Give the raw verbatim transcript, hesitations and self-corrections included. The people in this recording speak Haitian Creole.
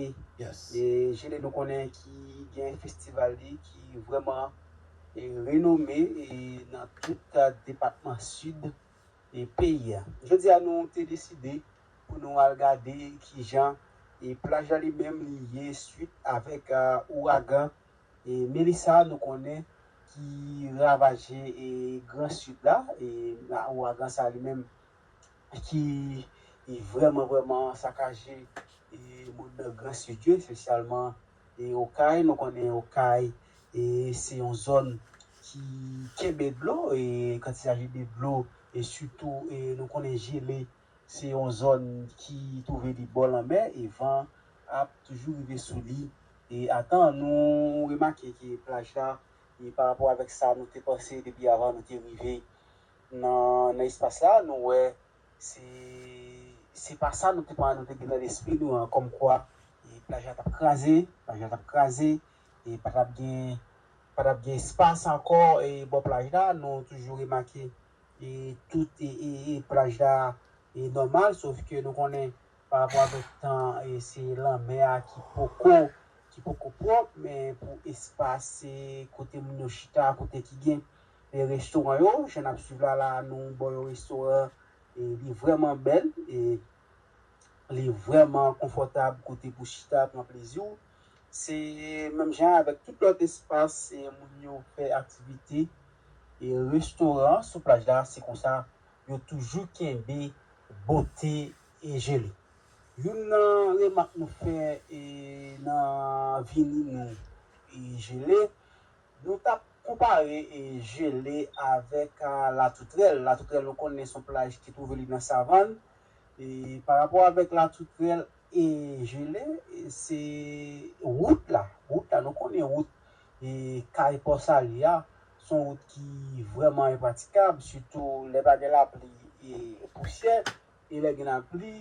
E Jele nou konnen ki gen festival li ki vrèman e, renome e, nan tout depatman sid e, peyi a. Jodi a nou te deside pou nou al gade kijan e, plaj la li menm li ye swit avèk a, ouragan e, Melissa nou konnen ki ravaje e, Gran Sid la e, ouragan sa li menm ki e, vrèman vrèman sakaje e, moun nan Gran Sid yo, espesyalman e, Okay. Nou konnen Okay e, se yon zòn ki kenbe dlo e, kan il s'agit de dlo e sitou e, nou konnen Jele se yon zòn ki twouve li bò lanmè e van ap toujou rive sou li. E atan nou remake ke plaj la e, pa rapò avèk sa nou te panse depi avan nou te rive nan, nan espas la, nou wè se se pa sa nou te pa nou te gen nan lespri nou an, kòmkwa e, plaj la t ap kraze, plaj la t ap kraze e pa t ap gen pa t ap gen espas ankò e bò plaj la, nou toujou remake e tout e, e, e plaj la e nòmal, sof ke nou konnen pa rapò avèk tan e se lanmè a ki poko ki poko pwòp, men pou espas e kote moun yo chita, kote ki gen e restoran yo, jan n ap swiv la la nou bò yon restoran e li vrèman bèl e li vrèman konfòtab kote pou chita pran plezi w. Se menm jan avèk tout lòt espas e moun yo fè aktivite e restoran sou plaj la, se konsa yo toujou kenbe bote e Jele. Youn nan remak nou fè e nan vini nou e Jele, nou t ap konpare e Jele avèk a, Latoutrèl. Latoutrèl nou konnen se yon plaj ki twouve li nan savann. E pa rapò avèk Latoutrèl e Jele, e se wout la. Wout la, nou konnen wout e kay Pòsali a, se yon wout ki vrèman enpratikab, sitou lè pa gen lapli e pousyè, e lè gen lapli,